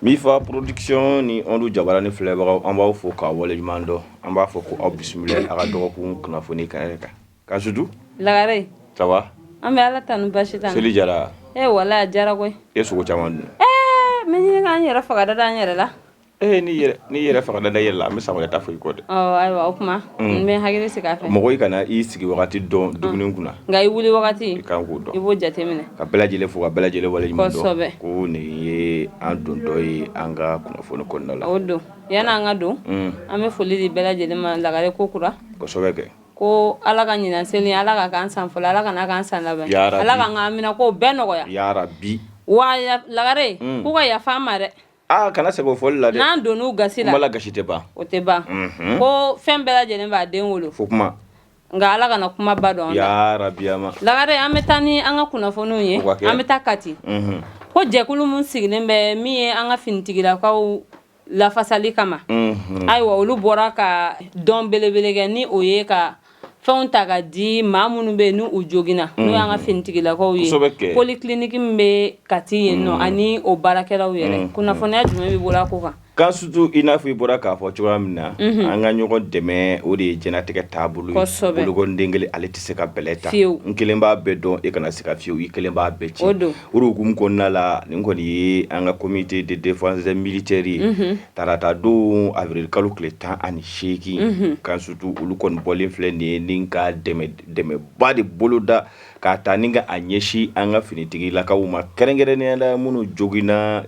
Mifa Production ni anw jabarani filɛbagaw, an b'aw fo k'aw waleɲuman dɔn. An b'a fɔ ko aw bisimila a ka dɔgɔkun kunnafoni kɛnɛ kan. Kansutu. Lagare. Ça va? An bɛ Ala tanu, basi t'an na. Seli diyara? Ee walahi, a diyara koyi. E sogo caman dun. Ee, n bɛ ɲini k'an yɛrɛ faga da an yɛrɛ la. Ee, n'i yɛrɛ faga da i yɛrɛ la, an bɛ san wɛrɛ ta fɔ i kɔ dɛ. Ɔ ayiwa, o kuma n bɛ n hakili sigi a fɛ. Mɔgɔ, i kana i sigi wagati dɔn dumuni kunna. Nka i wuli wagati. I kan k'o dɔn. I b'o jateminɛ. Ka bɛɛ lajɛlen fo, ka bɛɛ lajɛlen waleɲuman dɔn. Ko nin ye an dontɔ ye an ka kunnafoni kɔnɔna la. O don, yan'an ka don, an bɛ foli di bɛɛ lajɛlen ma, Lagare, ko kura. Kosɛbɛ kɛ. Ko Ala ka ɲinan seli, Ala ka k'an san fɔlɔ, Ala kana k'an san laban. Yarabi. Ala k'an ka haminako bɛɛ nɔgɔya. Yarabi. Wa Lagare, k'u ka yafa an ma dɛ. Aa, kana segin o fɔli la dɛ. N'an donn'u gasi la. Kuma la gasi tɛ ban. O tɛ ban. Ko fɛn bɛɛ lajɛlen b'a den wolo. Fo kuma. Nka Ala kana kuma ba dɔn. Yarabi ama. Lagare, an bɛ taa ni an ka kunnafoniw ye. An bɛ taa Kati. Ko jɛkulu min sigilen bɛ min ye an ka finitigilakaw lafasali kama, ayiwa, olu bɔra ka dɔn belebele kɛ, ni o ye ka fɛnw ta ka di maa minnu bɛ yen ni u joginna, n'o y'an ka finitigilakaw ye, polyclinique min bɛ Kati yen nɔ, ani o baarakɛlaw yɛrɛ. Kunnafoniya jumɛn b'i bolo a ko kan? Kansutu, i n'a fɔ i bɔra k'a fɔ cogoya min na, an ka ɲɔgɔn dɛmɛ, o de ye diɲɛlatigɛ taabolo ye. Bolokɔniden kelen, ale tɛ se ka bɛlɛ ta. Fiyewu. N kelen b'a bɛɛ dɔn, e kana siga fiyewu, i kelen b'a bɛɛ O don. O de hukumu kɔnɔna la, nin kɔni ye an ka comité de défense des militaires ye. Tarata don, avril kalo tile 18, Kansutu, olu kɔni bɔlen filɛ nin ye ni ka dɛmɛba de boloda k'a ta ni ka a ɲɛsin an ka finitigilakaw ma, kɛrɛnkɛrɛnnenya la minnu joginna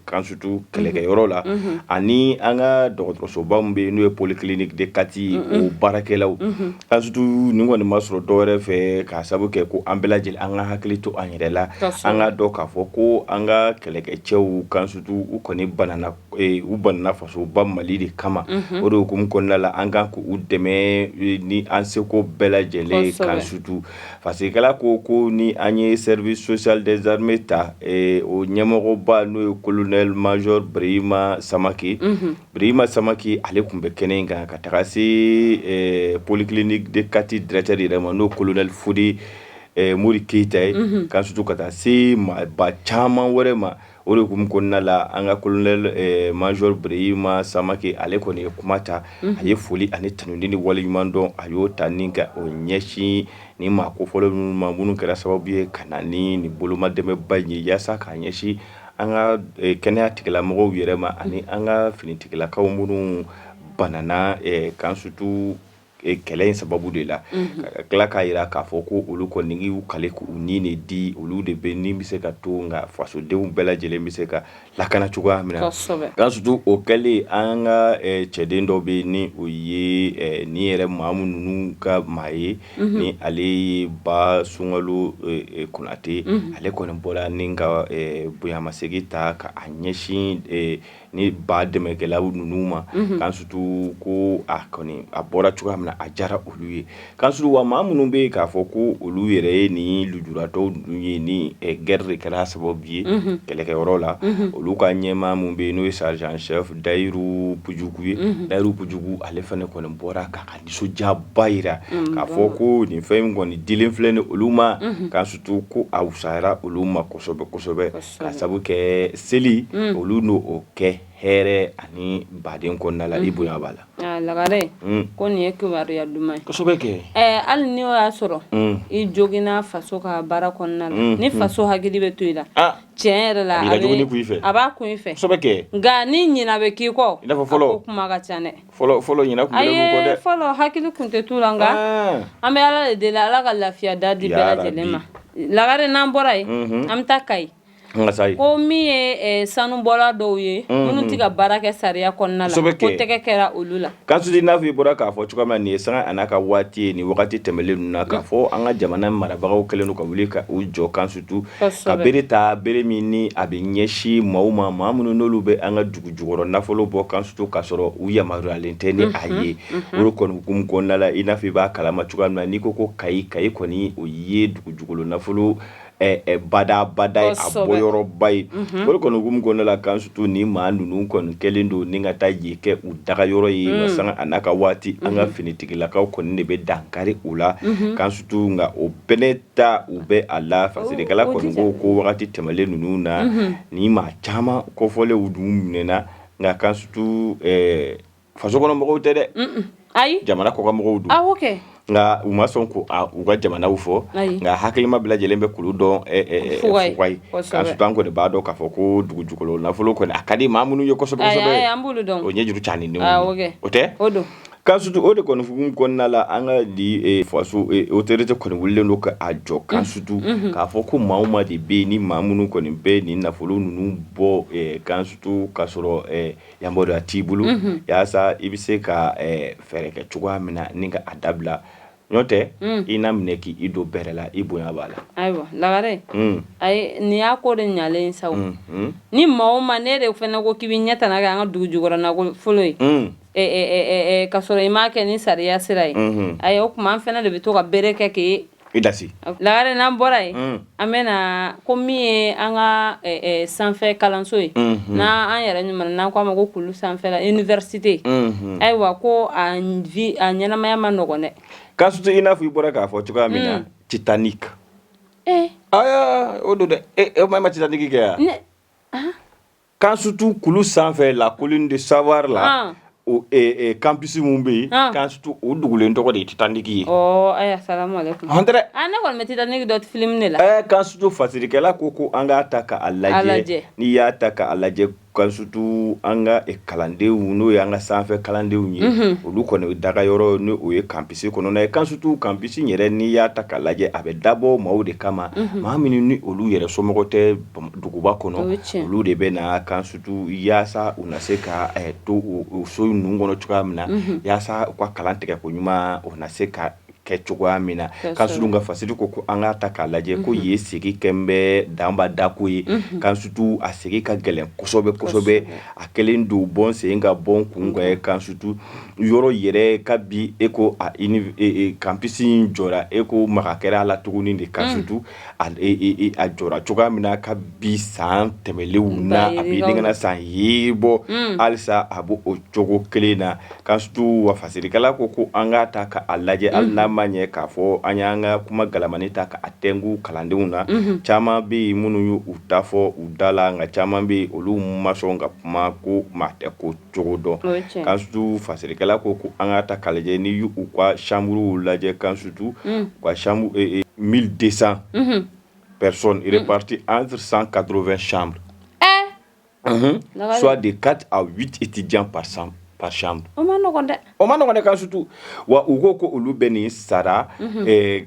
Kansutu kɛlɛkɛyɔrɔ la, ani an ka dɔgɔtɔrɔsoba min bɛ yen, n'o ye polyclinique de Kati, o baarakɛlaw. Kansutu, nin kɔni ma sɔrɔ dɔwɛrɛ fɛ k'a sababu kɛ ko an bɛɛ lajɛlen an ka hakili to an yɛrɛ la. An ka dɔn k'a fɔ ko an ka kɛlɛkɛcɛw, Kansutu, u kɔni banana, u banana fasoba Mali de kama. O de hukumu kɔnɔna la, an kan k'u dɛmɛ ni an seko bɛɛ lajɛlen, Kansutu, parce que kɛla ko ni an ye service social des armées ta, o ɲɛmɔgɔba, n'o ye colonel major Brahima Samake. Brahima Samake, ale tun bɛ kɛnɛ in kan ka taga se polyclinique de Kati directeur yɛrɛ ma, n'o colonel Fode Mori Keyita ye, Kansutu, ka taa se maaba caman wɛrɛ ma. O de hukumu kɔnɔna la, an ka colonel major Brahima Samake, ale kɔni ye kuma ta. A ye foli ani tanuni ni waleɲuman dɔn, a y'o ta ni ka o ɲɛsin ni maa kofɔlen ninnu ma, minnu kɛra sababu ye ka na ni nin bolomadɛmɛba in ye, yaasa k'a ɲɛsin an ka kɛnɛya tigilamɔgɔw yɛrɛ ma, ani an ka finitigilakaw minnu banana, Kansutu, kɛlɛ in sababu de la. Ka tila k'a jira k'a fɔ ko olu kɔni y'u kale k'u ni de di, olu de bɛ ni bɛ se ka to nka fasodenw bɛɛ lajɛlen bɛ se ka lakana cogoya min na. Kansutu, o kɛlen, an ka cɛden dɔ bɛ, ni o ye ni yɛrɛ maa minnu ka maa ye, ni ale ye Ba Sunkalo Konate, ale kɔni bɔra ni ka bonyamasegin ta ka a ɲɛsin ni ba dɛmɛkɛlaw ninnu ma. Kansutu, ko a kɔni a bɔra cogoya min na, a diyara olu ye, Kansutu. Wa maa minnu bɛ yen k'a fɔ ko olu yɛrɛ ye ni lujuratɔw ninnu ye, ni guerre de kɛra sababu ye kɛlɛkɛyɔrɔ la, olu ka ɲɛmaa min bɛ yen, n'o ye sergent chef Dayiru Pujugu ye, Dayiru Pujugu, ale fana kɔni bɔra k'a ka nisɔndiyaba jira k'a fɔ ko nin fɛn in kɔni dilen filɛ ni olu ma, Kansutu, ko a wusayara olu ma kosɛbɛ kosɛbɛ, ka sabu kɛ seli olu n'o o kɛ hɛrɛ ani baden kɔnɔna la, i bonya b'a la. Lagare, ko nin ye kibaruya duman ye. Kosɛbɛ kɛ. Hali ni o y'a sɔrɔ i joginna faso ka baara kɔnɔna la, ni faso hakili bɛ to i la, tiɲɛ yɛrɛ la, a b'a kun i fɛ. Kosɛbɛ kɛ. Nka ni ɲina bɛ k'i kɔ, i n'a fɔ fɔlɔ, ko kuma ka ca dɛ. Fɔlɔ fɔlɔ, ɲina tun bɛ kɔ dɛ. Fɔlɔ, hakili tun tɛ t'u la. Nka an bɛ Ala de deli, Ala ka lafiya da di bɛɛ lajɛlen ma. Lagare, n'an bɔra yen, an bɛ taa Kayi. Ko min ye sanubɔla dɔw ye minnu tɛ ka baara kɛ sariya kɔnɔna la, ko tɛgɛ kɛra olu la. Kansutu, i n'a fɔ i bɔra k'a fɔ cogoya min na, nin ye sanga a n'a ka waati ye. Nin wagati tɛmɛnen ninnu na, k'a fɔ an ka jamana marabagaw kɛlen don ka wuli ka u jɔ, Kansutu, ka bere ta, bere min ni a bɛ ɲɛsin maaw ma, maa minnu n'olu bɛ an ka dugu jukɔrɔ nafolo bɔ, Kansutu, k'a sɔrɔ u yamaruyalen tɛ ni a ye. O de kɔni hukumu kɔnɔna la, i n'a fɔ i b'a kalama cogoya min na, n'i ko ko Kayi, Kayi kɔni o ye dugu jukɔrɔ nafolo Badabada ye a bɔyɔrɔba ye o de kɔni hukumu kɔnɔna la kan surtout ni maa ninnu kɔni kɛlen don ni ka taa yen kɛ u dagayɔrɔ ye wa sanga a n'a ka waati an ka finitigilakaw kɔni de bɛ dankari u la kan surtout nka o bɛɛ ta u bɛ a la fasirikɛla kɔni ko ko wagati tɛmɛlen ninnu na ni maa caman kɔfɔlenw dun minɛna nka kan surtout faso kɔnɔ mɔgɔw tɛ dɛ ayi jamana kɔkan mɔgɔw don awɔ kɛ nka u ma sɔn ko u ka jamanaw fɔ nka hakilima bɛɛ lajɛlen bɛ kulu dɔn fuga ye kan surtout an kɔni b'a dɔn k'a fɔ ko dugu jukɔrɔ nafolo kɔni a ka di maa minnu ye kosɛbɛ kosɛbɛ an b'olu dɔn o ɲɛjuru caanilenw o tɛ o don kan surtout o de kɔni hukumu kɔnɔna la an ka di faso autorité kɔni wulilen don ka a jɔ kan surtout k'a fɔ ko maa o maa de bɛ yen ni maa minnu kɔni bɛ nin nafolo ninnu bɔ kan surtout k'a sɔrɔ yamaruya t'i bolo yaasa i bɛ se ka fɛɛrɛ kɛ cogoya min na ni ka a dabila n'o tɛ i na minɛ k'i don bɛrɛ la i bonya b'a la ayiwa lagare ayi nin y'a ko de ɲalen sa ni maa o maa ne de fana ko k'i bɛ ɲɛ tana kɛ an ka dugu jukɔrɔ nafolo ye ka sɔrɔ i m'a kɛ ni sariya sira ye ayi o tuma an fana de bɛ to ka bere kɛ k'e i dasi lagare n'an bɔra yen an bɛna ko min ye an ka sanfɛ kalanso ye n'an yɛrɛ ɲuman n'an k'a ma ko kulu sanfɛla université ayiwa ko a ɲɛnamaya ma nɔgɔn dɛ kan surtout i n'a fɔ i bɔra k'a fɔ cogoya min na Titanic aya o don dɛ e ma Titanic kɛ yan kan surtout kulu sanfɛ la colline de savoir la o campus min bɛ yen kan surtout o dugulen tɔgɔ de ye Titanic ye hɔn tɛ ne kɔni bɛ Titanic dɔn film de la kan surtout fasirikɛla ko ko an k'a ta k'a lajɛ n'i y'a ta k'a lajɛ kan surtout an ka kalandenw n'o ye an ka sanfɛ kalandenw ye olu kɔni daga yɔrɔ ni o ye campus kɔnɔna ye kan surtout campus yɛrɛ n'i y'a ta k'a lajɛ a bɛ dabɔ maaw de kama maa minnu ni olu yɛrɛ somɔgɔ tɛ duguba kɔnɔ olu de bɛ na kan surtout yaasa u na se ka to o so ninnu kɔnɔ cogoya min na yaasa u ka kalan tigɛ ko ɲuman o na se ka kɛ cogoya min na kan surtout nka fasiri ko ko an k'a ta k'a lajɛ ko yen sigi kɛlen bɛ danba dako ye kan surtout a sigi ka gɛlɛn kosɛbɛ kosɛbɛ a kɛlen don bɔ sen ka bɔ kun kan kan surtout yɔrɔ yɛrɛ kabi e ko a campus in jɔra e ko maga kɛra a la tuguni de kan surtout a jɔra cogoya min na kabi san tɛmɛlenw na a bɛ ɲini ka na san ye bɔ halisa a b'o o cogo kelen na kan surtout wa fasirikɛla ko ko an k'a ta k'a lajɛ hali n'a ma ɲɛ k'a fɔ an y'an ka kuma galamani ta k'a tɛnku kalandenw na caman bɛ yen minnu y'u ta fɔ u da la nka caman bɛ yen olu ma sɔn ka kuma ko maa tɛ ko cogo dɔn kan surtout fasirikɛla ko ko an k'a ta k'a lajɛ n'i y'u ka chambre lajɛ kan surtout u ka chambre 1200 personnes réparties entre 180 chambres soit de 4 à 8 étudiants par chambre o ma nɔgɔn dɛ o ma nɔgɔn dɛ kan surtout wa u ko ko olu bɛ nin sara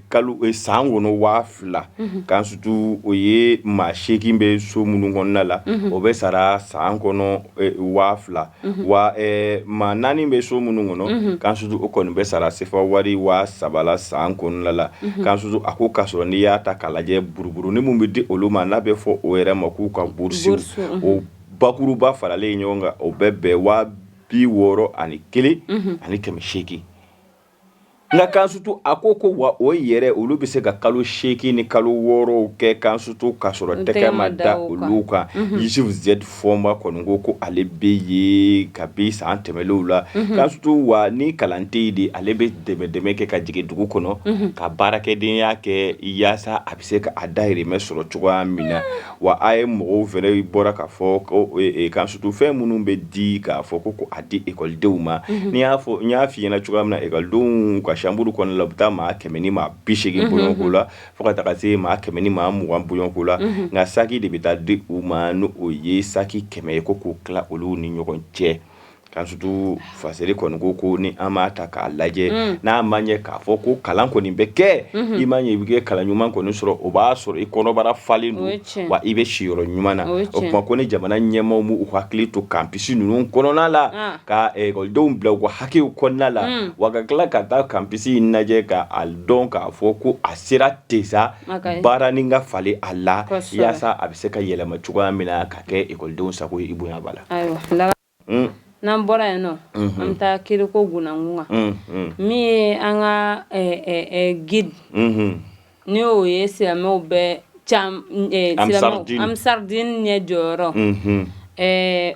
kalo san kɔnɔ 2000 kan surtout o ye maa 8 bɛ so minnu kɔnɔna la o bɛ sara san kɔnɔ 2000 wa maa 4 bɛ so minnu kɔnɔ kan surtout o kɔni bɛ sara sefa wari 3000 la san kɔnɔna la kan surtout a ko k'a sɔrɔ n'i y'a ta k'a lajɛ buruburunin min bɛ di olu ma n'a bɛ fɔ o yɛrɛ ma k'u ka bourse o bakuruba faralen ɲɔgɔn kan o bɛ bɛn 61800 nka kan surtout a ko ko wa o yɛrɛ olu bɛ se ka kalo 8 ni kalo 6 kɛ kan surtout k'a sɔrɔ tɛgɛ ma da olu kan Yusuf Z Fɔnba kɔni ko ko ale bɛ yen kabi san tɛmɛnlenw la kan surtout wa ni kalan tɛ yen de ale bɛ dɛmɛ dɛmɛ kɛ ka jigin dugu kɔnɔ ka baarakɛdenya kɛ yaasa a bɛ se ka a dahirimɛ sɔrɔ cogoya min na wa a ye mɔgɔw fana bɔra k'a fɔ ko kan surtout fɛn minnu bɛ di k'a fɔ ko a di ekɔlidenw ma n'i y'a fɔ n y'a f'i ɲɛna cogoya min na ekɔlidenw ka chambre kɔnɔna la u bɛ taa maa 100 ni maa 80 bɔɲɔgɔnko la fo ka taga se maa 100 ni maa 20 bɔɲɔgɔnko la nka saki de bɛ taa di u ma n'o ye saki 100 ye ko k'o tila olu ni ɲɔgɔn cɛ Kan surtout fasiri kɔni ko ko ni an b'a ta k'a lajɛ n'a ma ɲɛ k'a fɔ ko kalan kɔni bɛ kɛ i ma ɲɛ i bɛ kɛ kalan ɲuman kɔni sɔrɔ o b'a sɔrɔ i kɔnɔbara falen don wa i bɛ siyɔrɔ ɲuman na o tuma ko ni jamana ɲɛmaaw m'u hakili to campus ninnu kɔnɔna la ka ekɔlidenw bila u ka hakɛw kɔnɔna la wa ka tila ka taa campus in lajɛ k'a dɔn k'a fɔ ko a sera ten sa baara ni ka falen a la yaasa a bɛ se ka yɛlɛma cogoya min na ka kɛ ekɔlidenw sago ye i bonya b'a la. N'an bɔra yen nɔ an bɛ taa kiriko gunnakun kan min ye an ka guide ni o ye silamɛw bɛɛ Ansardine ɲɛ jɔyɔrɔ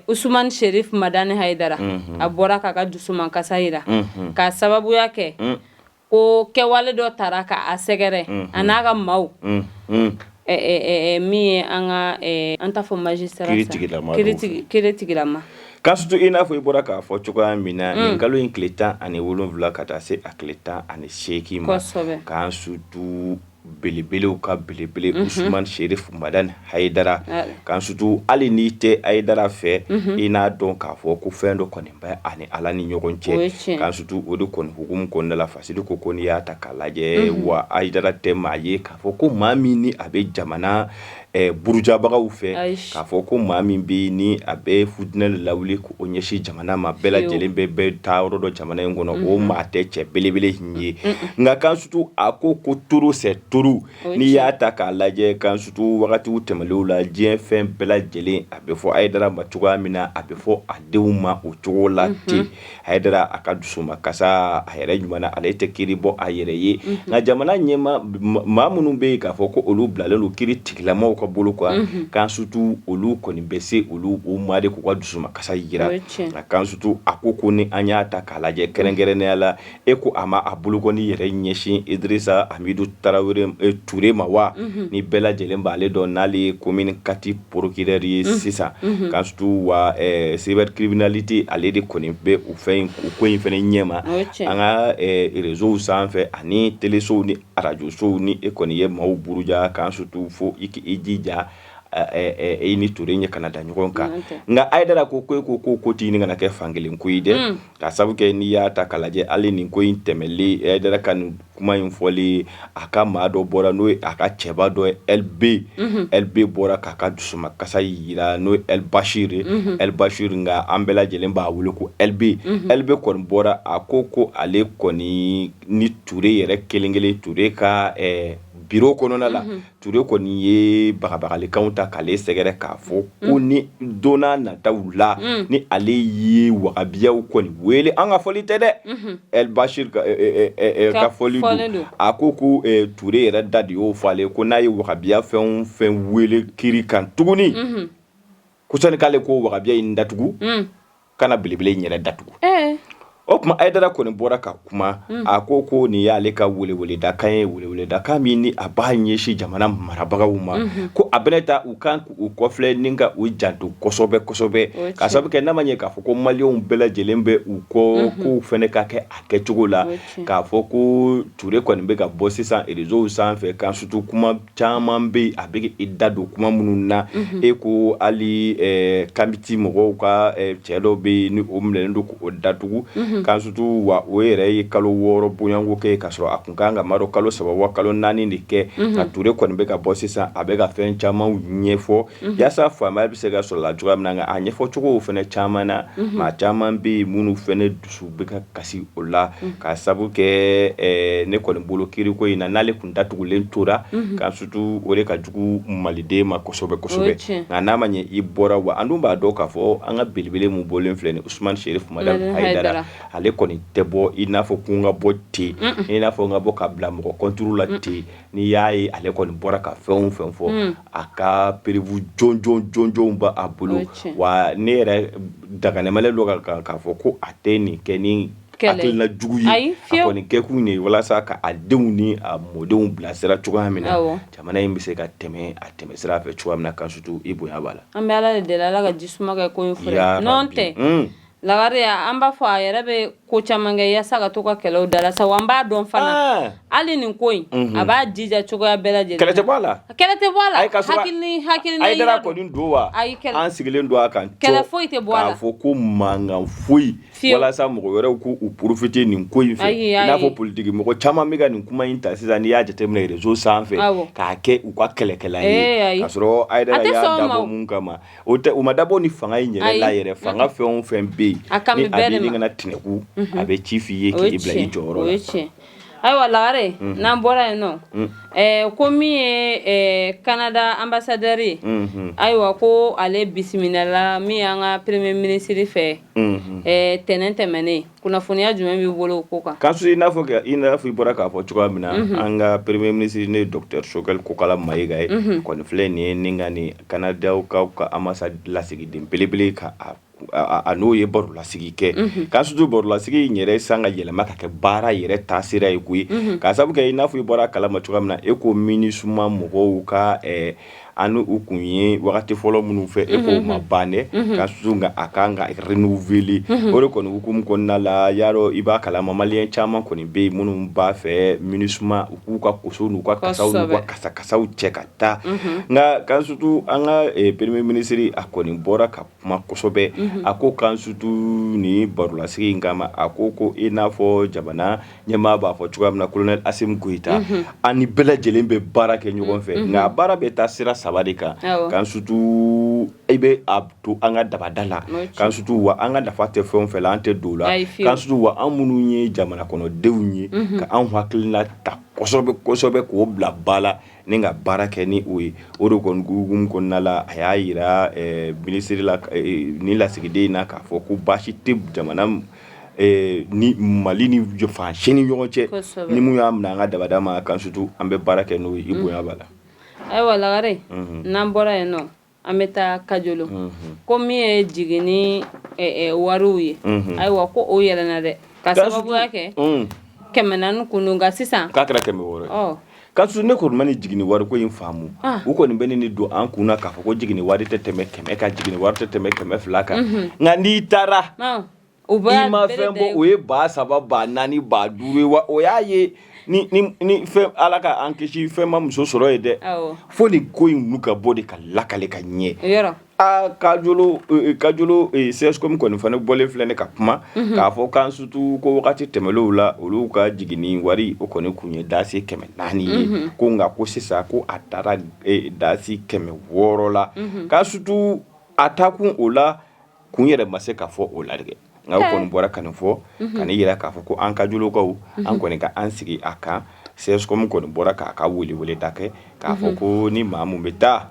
Usumani Sherif Madani Hayidara a bɔra k'a ka dusumakasa jira k'a sababuya kɛ ko kɛwale dɔ taara k'a sɛgɛrɛ a n'a ka maaw min ye an ka an t'a fɔ magistrat kiiritigilama Kan surtout i n'a fɔ i bɔra k'a fɔ cogoya min na nin kalo in tile 17 ka taa se a tile 18 ma kan surtout belebelew ka belebele Usumani Sherif Madani Hayidara kan surtout hali n'i tɛ Hayidara fɛ i n'a dɔn k'a fɔ ko fɛn dɔ kɔni bɛ a ni Ala ni ɲɔgɔn cɛ kan surtout o de kɔni hukumu kɔnɔna la Fasidi ko n'i y'a ta k'a lajɛ wa Hayidara tɛ maa ye k'a fɔ ko maa min ni a bɛ jamana burujabagaw fɛ k'a fɔ ko maa min bɛ ni a bɛ futinɛ lawuli k'o ɲɛsin jamana ma bɛɛ lajɛlen bɛ taa yɔrɔ dɔ jamana in kɔnɔ o maa tɛ cɛ belebele ye nka kan surtout a ko ko trop c'est trop n'i y'a ta k'a lajɛ kan surtout wagatiw tɛmɛnlenw la diɲɛ fɛn bɛɛ lajɛlen a bɛ fɔ Hayidara ma cogoya min na a bɛ fɔ a denw ma o cogo la ten Hayidara a ka dusumakasa a yɛrɛ ɲuman na ale tɛ kiiri bɔ a yɛrɛ ye nka jamana ɲɛmaa maa minnu bɛ yen k'a fɔ ko olu bilalen don kiiri tigilamaw ka bolo kan kan surtout olu kɔni bɛ se olu u ma de k'u ka dusumakasa jira nka kan surtout a ko ko ni an y'a ta k'a lajɛ kɛrɛnkɛrɛnnenya la e ko a ma a bolokɔni yɛrɛ ɲɛsin Idrissa Amidu Tarawele Ture ma wa ni bɛɛ lajɛlen b'ale dɔn n'ale ye commune 4 procureur ye sisan kan surtout wa cybercriminalité ale de kɔni bɛ o fɛn o ko in fana ɲɛma an ka réseau sanfɛ ani telesow ni arajosow ni e kɔni ye maaw buruja kan surtout fo i k'i jija e ni Ture ɲɛ kana da ɲɔgɔn kan nka Hayidara ko ko ko ko ko tɛ ɲini kana kɛ fankelen ko ye dɛ ka sabu kɛ n'i y'a ta k'a lajɛ hali nin ko in tɛmɛlen Hayidara ka nin kuma in fɔlen a ka maa dɔ bɔra n'o ye a ka cɛba dɔ ye LB LB bɔra k'a ka dusumakasa jira n'o ye El Bashir ye El Bashir nka an bɛɛ lajɛlen b'a wele ko LB LB kɔni bɔra a ko ko ale kɔni ni Ture yɛrɛ kelen kelen Ture ka biro kɔnɔna la Ture kɔni ye bagabagalikanw ta k'ale sɛgɛrɛ k'a fɔ ko ni don n'a nataw la ni ale ye wahabiyaw kɔni wele an ka fɔli tɛ dɛ El Bashir ka fɔli don a ko ko Ture yɛrɛ da de y'o fɔ ale ko n'a ye wahabiya fɛn o fɛn wele kiri kan tuguni ko sani k'ale ko wahabiya in datugu kana belebele in yɛrɛ datugu o tuma Hayidara kɔni bɔra ka kuma a ko ko nin y'ale ka weleweledakan ye weleweledakan min ni a b'a ɲɛsin jamana marabagaw ma ko a bɛna ta u kan k'u kɔfilɛ ni ka u janto kosɛbɛ kosɛbɛ ka sababu kɛ n'a ma ɲɛ k'a fɔ ko maliyɛnw bɛɛ lajɛlen bɛ u kɔ kow fana ka kɛ a kɛcogo la k'a fɔ ko Ture kɔni bɛ ka bɔ sisan réseau sanfɛ kan surtout kuma caman bɛ yen a bɛ i da don kuma minnu na e ko hali kamiti mɔgɔw ka cɛ dɔ bɛ yen ni o minɛlen don k'o datugu kan surtout wa o yɛrɛ ye kalo 6 bonyanko kɛ k'a sɔrɔ a kun kan ka madɔ kalo 3 wa kalo 4 de kɛ nka Ture kɔni bɛ ka bɔ sisan a bɛ ka fɛn caman ɲɛfɔ yaasa faamuyali bɛ se ka sɔrɔ la cogoya min na nka a ɲɛfɔcogo fana caman na maa caman bɛ yen minnu fana dusu bɛ ka kasi o la ka sabu kɛ ne kɔni bolo kiriko in na n'ale tun datugulen tora kan surtout o de ka jugu maliden ma kosɛbɛ kosɛbɛ nka n'a ma ɲɛ i bɔra wa an dun b'a dɔn k'a fɔ an ka belebele min bɔlen filɛ ni Usumani Sherif Madani Hayidara ale kɔni tɛ bɔ i n'a fɔ ko n ka bɔ ten i n'a fɔ n ka bɔ ka bila mɔgɔ contre la ten n'i y'a ye ale kɔni bɔra ka fɛn o fɛn fɔ a ka preuve jɔnjɔn jɔnjɔnw b'a bolo wa ne yɛrɛ daganɛmalen don k'a fɔ ko a tɛ nin kɛ ni hakilina jugu ye a kɔni kɛkun ye walasa ka a denw ni a mɔdenw bilasira cogoya min na jamana in bɛ se ka tɛmɛ a tɛmɛ sira fɛ cogoya min na kan surtout i bonya b'a la an bɛ Ala de deli Ala ka jisuma kɛ ko in fura ye n'o tɛ Lagare an b'a fɔ a yɛrɛ bɛ ko caman kɛ yaasa ka to ka kɛlɛw dala sa wa an b'a dɔn fana hali nin ko in a b'a jija cogoya bɛɛ lajɛlen kɛlɛ tɛ bɔ a la kɛlɛ tɛ bɔ a la hakili Hayidara kɔni don wa an sigilen don a kan kɛlɛ foyi tɛ bɔ a la k'a fɔ ko mankan foyi walasa mɔgɔ wɛrɛw k'u profiter nin ko in fɛ i n'a fɔ politiki mɔgɔ caman bɛ ka nin kuma in ta sisan n'i y'a jateminɛ réseau sanfɛ k'a kɛ u ka kɛlɛkɛlan ye k'a sɔrɔ Hayidara y'a dabɔ mun kama o tɛ u ma dabɔ ni fanga in yɛrɛ la yɛrɛ fanga fɛn o fɛn bɛ yen ni a bɛ ɲini ka na tɛnɛku a bɛ ci f'i ye k'i bila i jɔyɔrɔ la. Ayiwa Lagare, n'an bɔra yen nɔ, ko min ye Canada ambassadeur ye, ayiwa, ko ale bisimilala min y'an ka premier ministre fɛ tɛnɛn tɛmɛnen. Kunnafoniya jumɛn b'i bolo o ko kan? Kansu, i n'a fɔ i bɔra k'a fɔ cogoya min na, an ka premier ministre ne ye docteur Choguel Kokalla Maïga ye kɔni filɛ nin ye, ni ka nin Canadaw ka ambassade lasigiden belebele ka a n'o ye barolasigi kɛ. Kansu, barolasigi in yɛrɛ san ka yɛlɛma ka kɛ baara yɛrɛ taasira ye koyi, k'a sababu kɛ i n'a fɔ i bɔra a kalama cogoya min na, e ko MINUSMA mɔgɔw ka an u kun ye wagati fɔlɔ minnu fɛ, e k'o ma ban dɛ. Kansu, nka a kan ka renouveler. O de kɔni hukumu kɔnɔna la, yarɔ, i b'a kalama, maliyɛn caman kɔni bɛ yen minnu b'a fɛ MINUSMA u k'u ka koso n'u ka kasaw n'u ka kasakasaw cɛ ka taa. Nka Kansu, an ka premier ministre a kɔni bɔra ka kuma kosɛbɛ. A ko Kansu, ni barolasigi in kama, a ko ko i n'a fɔ jamana ɲɛmaa b'a fɔ cogoya min na, colonel Assimi Goïta, an ni bɛɛ lajɛlen bɛ baara kɛ ɲɔgɔn fɛ, nka baara bɛ taa sira saba de kan. Kansu, i bɛ a to an ka dabada la. Kansu, wa an ka nafa tɛ fɛn o fɛn la, an tɛ don o la. Kansu, wa an minnu ye jamana kɔnɔdenw ye, ka anw hakilina ta kosɛbɛ kosɛbɛ k'o bila ba la ni ka baara kɛ ni o ye. O de kɔni hukumu kɔnɔna la, a y'a jira minisiri la ni lasigiden in na k'a fɔ ko baasi tɛ jamana ni Mali ni fan si ni ɲɔgɔn cɛ. Ni mun y'a minɛ an ka dabada ma, Kansu, an bɛ baara kɛ n'o ye. I bonya b'a la. Ayiwa Lagare, n'an bɔra yen nɔ, an bɛ taa Kajolo. Ko min ye jiginni wariw ye, ayiwa, ko o yɛlɛnna dɛ, ka sababuya kɛ 400 kun don, nka sisan k'a kɛra 600 ye. Kansu, ne kɔni ma ni jiginni wariko in faamu. U kɔni bɛ ni don an kun na k'a fɔ ko jiginni wari tɛ tɛmɛ 100 kan, jiginni wari tɛ tɛmɛ 200 kan. Nka n'i taara, i ma fɛn bɔ, o ye 3000, 4000, 5000 ye. Wa o y'a ye ni fɛn, Ala ka an kisi, fɛn ma muso sɔrɔ ye dɛ. Fo nin ko in ninnu ka bɔ de ka lakale ka ɲɛ. Aa, Kajolo, Kajolo CSCOM kɔni fana bɔlen filɛ ne ka kuma k'a fɔ k'an surtout ko wagati tɛmɛnlenw la, olu ka jiginni wari o kɔni kun ye dasi 400 ye, ko nka ko sisan ko a taara dasi 600 la. K'a surtout a taa kun o la kun yɛrɛ ma se ka fɔ o la dɛ. Nka o kɔni bɔra ka nin fɔ ka nin yira k'a fɔ ko an Kajolokaw, an kɔni ka an sigi a kan. CSCOM kɔni bɔra k'a ka weleweleda kɛ k'a fɔ ko ni maa mun bɛ taa,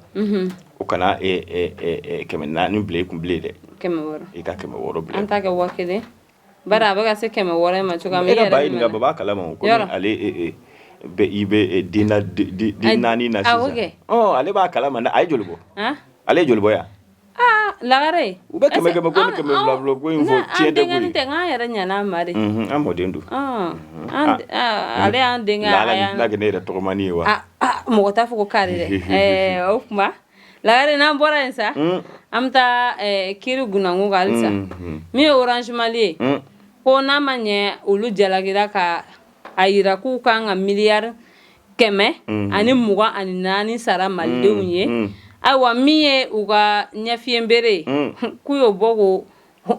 o kana 400 bila i kun bilen dɛ, i ka 600 bila. An t'a kɛ 1000, bari a bɛ ka se 600 ma cogoya min. E ka ba ɲininka, baba kalama o, komi ale bɛ i bɛ den naani na sisan. Ale b'a kalama. A ye joli bɔ? Ale ye joli bɔ yan? Aa Lagare. U bɛ kɛmɛ kɛmɛ ko ni kɛmɛ fila fila ko in fɔ, tiɲɛ tɛ koyi. Tɛ k'an yɛrɛ ɲana ma de. An mɔden don. Ale y'an denkɛ. N'a kɛ ne yɛrɛ tɔgɔmani ye wa. Mɔgɔ t'a fɔ ko kari dɛ. O tuma Lagare, n'an bɔra yen sa, an bɛ taa kiiri gunnakun kan halisa. Min ye Orange Mali ye, ko n'a ma ɲɛ olu jalakira ka a yira k'u kan ka miliyari 124 sara malidenw ye. Ayiwa, min ye u ka ɲɛfiyɛnbere ye, k'u y'o bɔ ko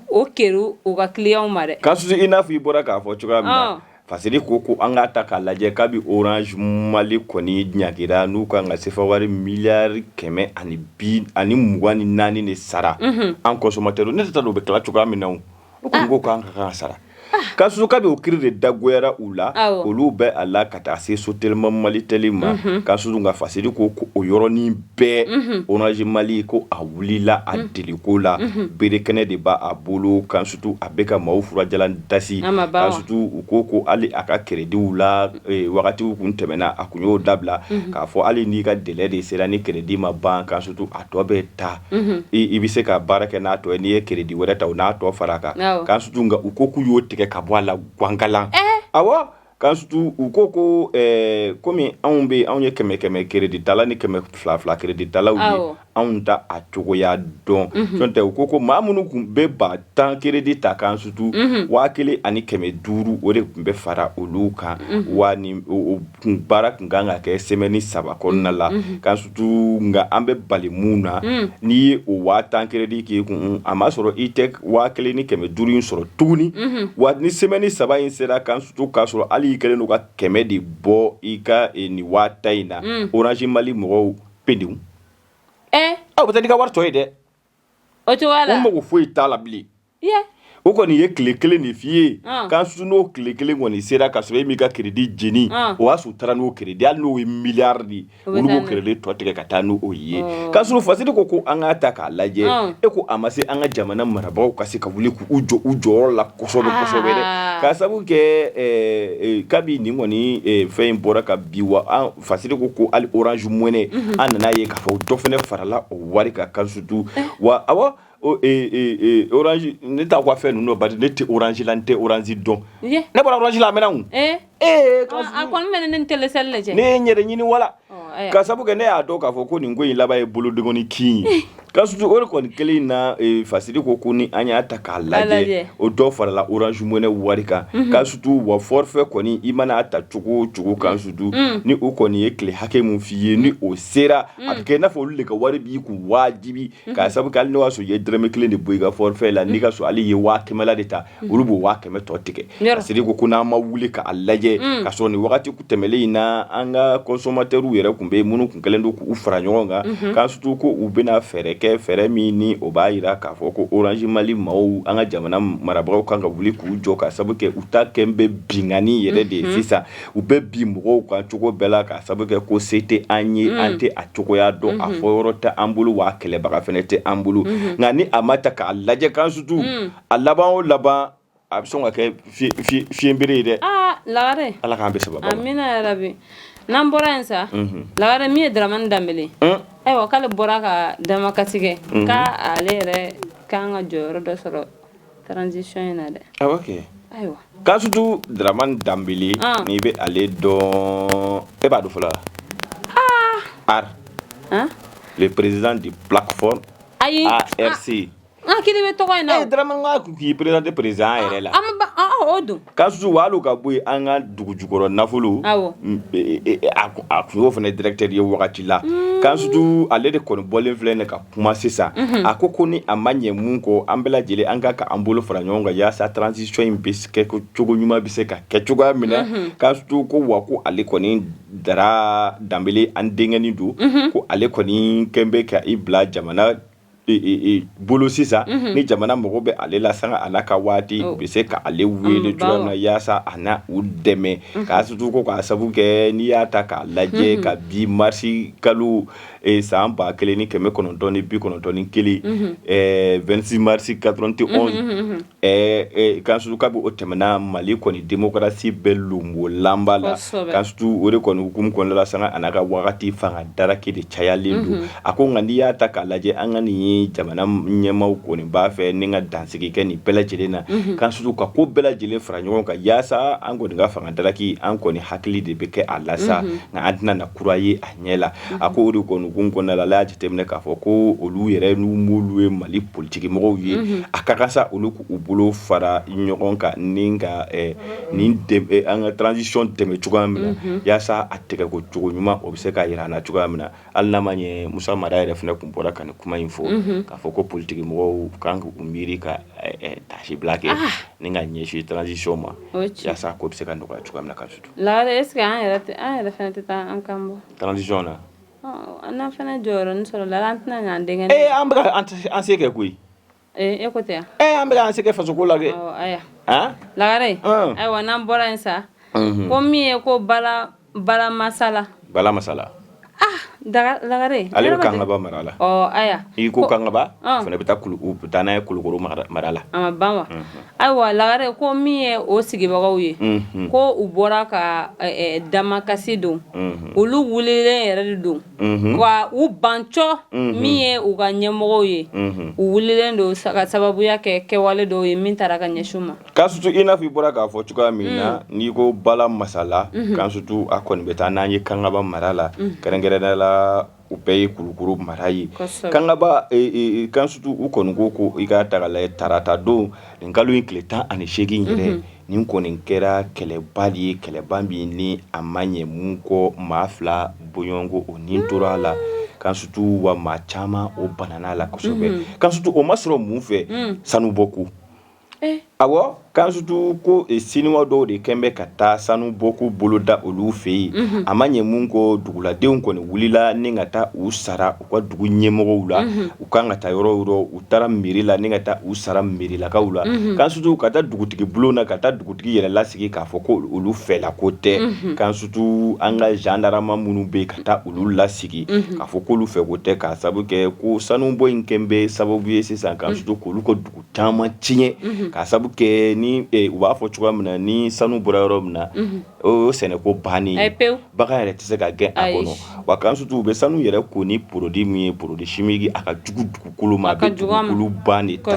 o keru u ka clients ma dɛ. Kansu, i n'a fɔ i bɔra k'a fɔ cogoya min na, Fasiri ko ko an k'a ta k'a lajɛ, kabi Orange Mali kɔni ɲagira n'u kan ka sefa wari miliyari 124 de sara an consommateur. Ne tɛ taa dɔn u bɛ tila cogoya min na, o kɔni ko k'an ka kan ka sara. Kansu, kabi o kiiri de dagoyara u la, olu bɛ a la ka taa se Sotelma Malitel ma. Kansu, nka Fasiri ko ko o yɔrɔnin bɛɛ, Orange Mali ko a wulila a deliko la, bere kɛnɛ de b'a bolo. Kansu, a bɛ ka maaw furajalan dasi. Kansu, u ko ko hali a ka créditw la, wagatiw kun tɛmɛna, a kun y'o dabila k'a fɔ hali n'i ka délai de sera, ni crédit ma ban, Kansu, a tɔ bɛ ta, i bɛ se ka baara kɛ n'a tɔ ye. N'i ye crédit wɛrɛ ta, o n'a tɔ fara a kan. Kansu, nka u ko k'u y'o tigɛ ka bɔ a la gangalan. Awɔ Kansu, u ko ko komi anw bɛ, anw ye kɛmɛ kɛmɛ crédit tala ni kɛmɛ fila fila crédit talaw ye, anw ta a cogoya dɔn. N'o tɛ, u ko ko maa minnu tun bɛ 10 000 crédit ta, Kansu, 1500, o de tun bɛ fara olu kan. Wa ni o kun baara tun kan ka kɛ semaine 3 kɔnɔna la. Kansu, nka an bɛ bali mun na, n'i ye o 10 000 crédit k'i kun, a m'a sɔrɔ i tɛ 1500 in sɔrɔ tuguni. Wa ni semaine 3 in sera, Kansu, k'a sɔrɔ hali i kɛlen don ka 100 de bɔ i ka nin 10 000 in na, Orange Mali mɔgɔw pewu, aw bɛ taa n'i ka wari tɔ ye dɛ. O cogoya la. U mago foyi t'a la bilen. O kɔni ye tile kelen de f'i ye, k'a su n'o tile kelen kɔni sera ka sɔrɔ e m'i ka crédit jeni, o y'a sɔrɔ u taara n'o crédit, hali n'o ye miliyari de ye, olu b'o crédit tɔ tigɛ ka taa n'o ye. K'a sɔrɔ Fasidi ko ko an k'a ta k'a lajɛ, e ko a ma se an ka jamana marabagaw ka se ka wuli k'u jɔ u jɔyɔrɔ la kosɛbɛ kosɛbɛ dɛ, k'a sabu kɛ kabi nin kɔni fɛn in bɔra ka bi wa, Fasidi ko ko hali Orange Money, an nana ye k'a fɔ dɔ fana farala o wari kan, kan surtout wa awa Orange, ne t'a ka fɛn ninnu bari ne tɛ Orange la, n tɛ Orange dɔn. Ne bɔra Orange la a mɛnna. A kɔni bɛ ne ni Telecel lajɛ. Ne ye n yɛrɛ ɲini wala ka sabu kɛ ne y'a dɔn k'a fɔ ko nin ko in laban ye bolodengɔnni kin ye. Ka surtout o de kɔni kelen in na, Fasidi ko ko ni an y'a ta k'a lajɛ, o dɔ farala Orange Money wari kan, ka surtout wa forfait kɔni, i mana a ta cogo o cogo, kan surtout ni o kɔni ye tile hakɛ min f'i ye, ni o sera, a bɛ kɛ i n'a fɔ olu de ka wari b'i kun wajibi, k'a sabu kɛ hali n'o y'a sɔrɔ i ye dɔrɔmɛ kelen de bɔ i ka forfait la, n'i ka sɔrɔ hali i ye 100 000 la de ta, olu b'o 100 000 tɔ tigɛ. Fasidi ko ko n'an ma wuli k'a lajɛ, ka sɔrɔ nin wagati tɛmɛlen in na, an ka consommateurs yɛrɛ tun bɛ yen minnu tun kɛlen don k'u fara ɲɔgɔn kan, k'a surtout ko u bɛna fɛɛrɛ kɛ, fɛɛrɛ min ni o b'a jira k'a fɔ ko Orange Mali maaw, an ka jamana marabagaw kan ka wuli k'u jɔ, ka sabu kɛ u ta kɛ bɛ binkanni yɛrɛ de ye sisan. U bɛ bin mɔgɔw kan cogo bɛɛ la, ka sabu kɛ ko se tɛ an ye, an tɛ a cogoya dɔn, a fɔ yɔrɔ tɛ an bolo, wa kɛlɛbaga fana tɛ an bolo. Nka ni a ma ta k'a lajɛ, kan surtout a laban o laban, a bɛ sɔn ka kɛ fiɲɛbere ye dɛ. Lagare. Ala k'an bɛ sababa. Amina yarabi. N'an bɔra yen sa, Lagare, min ye Dramane Danbele, ayiwa, k'ale bɔra ka damakasi kɛ k'ale yɛrɛ kan ka jɔyɔrɔ dɔ sɔrɔ transition in na dɛ. Awɔ kɛ. Ayiwa. Kan surtout Dramane Danbele, n'i bɛ ale dɔn, e b'a dɔn fɔlɔ wa? Le président du plateforme. Ayi. ARC. N hakili bɛ tɔgɔ in na. Eh, Dramane ka k'i présenté président yɛrɛ la. An ma o don. Kan surtout wa hali o ka bɔ yen, an ka dugu jukɔrɔ nafolo. Awɔ. A tun y'o fana directeur ye wagati la. Kan surtout ale de kɔni bɔlen filɛ nin ka kuma sisan. A ko ko ni a ma ɲɛ mun kɔ, an bɛɛ lajɛlen an ka k'an bolo fara ɲɔgɔn kan yaasa transition in bɛ kɛ cogo ɲuman bɛ se ka kɛ cogoya min na. Kan surtout ko wa ko ale kɔni Dara Danbele, an denkɛnin don. Ko ale kɔni kɛn bɛ ka i bila jamana bolo sisan, ni jamana mago bɛ ale la sanga a n'a ka waati, u bɛ se ka ale wele cogoya min na yaasa a na u dɛmɛ. K'a surtout ko k'a sabu kɛ n'i y'a ta k'a lajɛ, ka bi marisi kalo san 1991, 26 mars 91, kan surtout kabi o tɛmɛna, Mali kɔni démocratie bɛ lonbolanba la. Kan surtout o de kɔni hukumu kɔnɔna la, sanga a n'a ka wagati, fanga daraki de cayalen don. A ko nka n'i y'a ta k'a lajɛ, an ka nin jamana ɲɛmaaw kɔni b'a fɛ ni ka dansigi kɛ nin bɛɛ lajɛlen na, kan surtout ka ko bɛɛ lajɛlen fara ɲɔgɔn kan yaasa an kɔni ka fanga daraki, an kɔni hakili de bɛ kɛ a la sa, nka an tɛna na kura ye a ɲɛ la. A ko o de kɔni hukumu kɔnɔna la, ala y'a jateminɛ k'a fɔ ko olu yɛrɛ n'u m'olu ye Mali politiki mɔgɔw ye, a ka kan sa olu k'u bolo fara ɲɔgɔn kan ni ka nin an ka transition dɛmɛ cogoya min na, yaasa a tɛgɛko cogo ɲuman o bɛ se ka yira an na cogoya min na. Hali n'a ma ɲɛ, Musa Mara yɛrɛ fana tun bɔra ka nin kuma in fɔ, k'a fɔ ko politiki mɔgɔw kan k'u miiri ka taasibila kɛ ni ka ɲɛsin transition ma, yaasa ko bɛ se ka nɔgɔya cogoya min na ka surtout. Lagare, est ce que an yɛrɛ fana tɛ taa an kan bɔ transition na? An fana jɔyɔrɔnin sɔrɔ la, an tɛna ɲɛ an denkɛ. Ee, an bɛ an se kɛ koyi. Ee, e ko tɛ yan. Ee, an bɛ an se kɛ fasoko la kɛ. Ayiwa Lagare, ayiwa, n'an bɔra yen sa, ko min ye ko Bala Bala Masala. Bala Masala. Ah, Lagare. Ale bɛ Kangaba mara la. Ɔ ayiwa. N'i ko Kangaba, o fana bɛ taa u bɛ taa n'a ye Kulukoro mara la. A ma ban wa? Ayiwa Lagare, ko min ye o sigibagaw ye, ko u bɔra ka damakasi don, olu wulilen yɛrɛ de don ka u bancɔ min ye u ka ɲɛmɔgɔw ye, u wulilen don ka sababuya kɛ kɛwale dɔw ye min taara ka ɲɛsin u ma. Kan surtout i n'a fɔ i bɔra k'a fɔ cogoya min na, n'i ko Bala Masala, kan surtout a kɔni bɛ taa n'an ye Kangaba mara la, kɛrɛnkɛrɛnnenya la u bɛɛ ye Kulukoro mara ye. Kangaba, kan surtout u kɔni ko ko i k'a ta k'a lajɛ, tarata don nin kalo in tile 18 yɛrɛ, nin kɔni kɛra kɛlɛba de ye, kɛlɛba min ni a ma ɲɛ mun kɔ, maa fila bɔɲɔgɔnko o ni tora a la, kan surtout wa maa caman o banana la kosɛbɛ. Kan surtout o ma sɔrɔ mun fɛ? Sanubɔko. Awɔ. Kansutu ko siniwa dɔw de kɛn bɛ ka taa sanu bɔko boloda olu fɛ yen a ma ɲɛ mun kɔ duguladenw kɔni wulila ni ka taa u sara u ka dugu ɲɛmɔgɔw la u kan ka taa yɔrɔ o yɔrɔ u taara mairie la ni ka taa u sara mairelakaw la Kansutu ka taa dugutigi bulon na ka taa dugutigi yɛrɛ lasigi k'a fɔ ko olu fɛla ko tɛ Kansutu an ka gendarme minnu bɛ ka taa olu lasigi k'a fɔ k'olu fɛ ko tɛ k'a sabu kɛ ko sanubɔ in kɛn bɛ sababu ye sisan Kansutu k'olu ka dugu caman tiɲɛ k'a sabu kɛ ni u b'a fɔ cogoya min na ni sanu bɔra yɔrɔ min na o sɛnɛko bannen pewu, bagan yɛrɛ tɛ se ka gɛn a kɔnɔ wa Kansutu u bɛ sanu yɛrɛ ko ni produit min ye produit chimique a ka jugu dugukolo ma a bɛ dugukolo ban de ta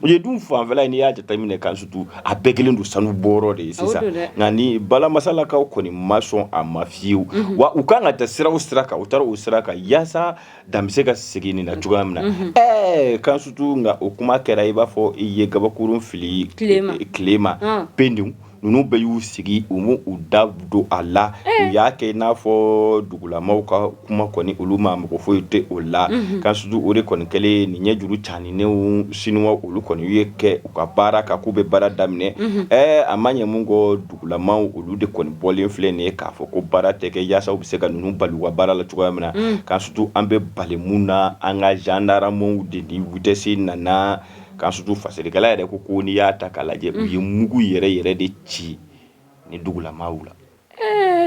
u ye dun fanfɛla n'i y'a jateminɛ Kansutu a bɛɛ kɛlen don sanu bɔyɔrɔ de ye sisan nka ni balamasalakaw kɔni ma sɔn a ma fiyewu wa u kan ka taa sira o sira kan u taara o sira kan yaasa dan bɛ se ka sigi nin na cogoya min na ɛɛ Kansutu nka o kuma kɛra i b'a fɔ i ye gabakurun fili tile ma pewu ninnu bɛɛ y'u sigi u m'u u da don a la u y'a kɛ i n'a fɔ dugulamaw ka kuma kɔni olu ma mɔgɔ foyi tɛ o la Kansutu o de kɔni kɛlen nin ɲɛjuru caninenw siniwa olu kɔni ye kɛ u ka baara kan k'u bɛ baara daminɛ ɛɛ a ma ɲɛ mun kɔ dugulamaw olu de kɔni bɔlen filɛ nin ye k'a fɔ ko baara tɛ kɛ yaasa u bɛ se ka ninnu bali u ka baara la cogoya min na Kansutu an bɛ bali mun na an ka gendarmew de ni vitesse nana Kansutu fasirikɛla yɛrɛ ko n'i y'a ta k'a lajɛ u ye mugu yɛrɛ yɛrɛ de ci ni dugulamaw la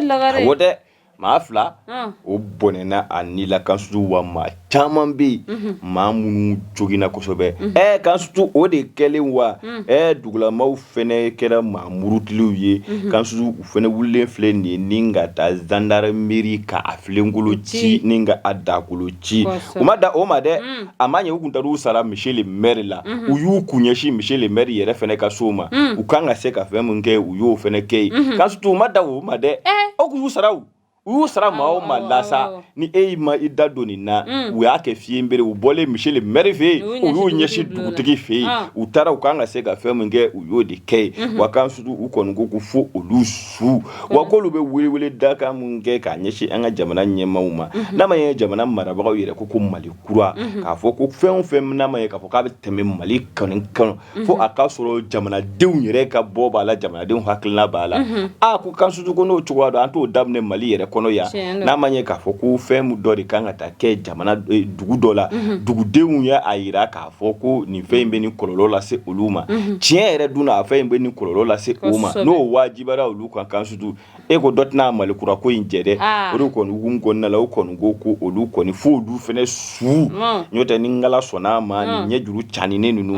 lagare o dɛ maa fila o bɔnɛna a ni la Kansutu wa maa caman bɛ yen maa minnu joginna kosɛbɛ ɛ Kansutu o de kɛlen wa ɛ dugulamaw fɛnɛ kɛra maa murutiliw ye Kansutu u fɛnɛ wulilen filɛ nin ye ni ka taa gendarmerie ka a filenkolo ci ni ka a dakolo ci u ma da o ma dɛ a ma ɲɛ u kun taar'u sara monsieur le maire la u y'u kun ɲɛsin monsieur le maire yɛrɛ fɛnɛ ka so ma u kan ka se ka fɛn min kɛ u y'o fɛnɛ kɛ yen Kansutu u ma da o ma dɛ o kun y'u sara u y'u sara maa o maa la sa ni e ma i da don nin na u y'a kɛ fiyenbere u bɔlen monsieur le maire fɛ yen u y'u ɲɛsin dugutigi fɛ yen u taara u kan ka se ka fɛn min kɛ u y'o de kɛ yen wa Kansutu u kɔni ko ko fo olu su wa k'olu bɛ welewele dakan min kɛ k'a ɲɛsin an ka jamana ɲɛmaaw ma n'a ma ɲɛ jamana marabagaw yɛrɛ ko Mali kura k'a fɔ ko fɛn o fɛn n'a ma ye k'a fɔ k'a bɛ tɛmɛ Mali kɔni kɔnɔ fo a k'a sɔrɔ jamanadenw yɛrɛ ka bɔ b'a la jamanadenw hakilina b'a la aa ko Kansutu ko n'o cogoya don an t'o daminɛ Mali yɛrɛ kɔnɔ yan n'a ma ɲɛ k'a fɔ ko fɛn dɔ de kan ka taa kɛ jamana dugu dɔ la dugudenw ye a jira k'a fɔ ko nin fɛn in bɛ nin kɔlɔlɔ lase olu ma tiɲɛ yɛrɛ dun na a fɛn in bɛ nin kɔlɔlɔ lase u ma n'o wajibiyara olu kan Kansutu e ko dɔ tɛna Mali kura ko in jɛ dɛ o de kɔni hukumu kɔnɔna la u kɔni ko ko olu kɔni fo olu fɛnɛ su n'o tɛ ni Ala sɔnna a ma nin ɲɛjuru caninen ninnu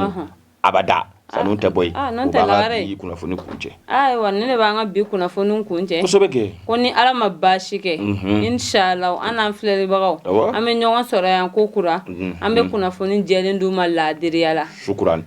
abada sanu tɛ bɔ yen o b'an ka bi kunnafoni kuncɛ ayiwa nin de b'an ka bi kunnafoni kuncɛ kosɛbɛ kɛ ko ni Ala ma baasi kɛ inshallah an n'an filɛlibagaw an bɛ ɲɔgɔn sɔrɔ yan ko kura an bɛ kunnafoni jɛlen d'u ma laadiriya la sukuran.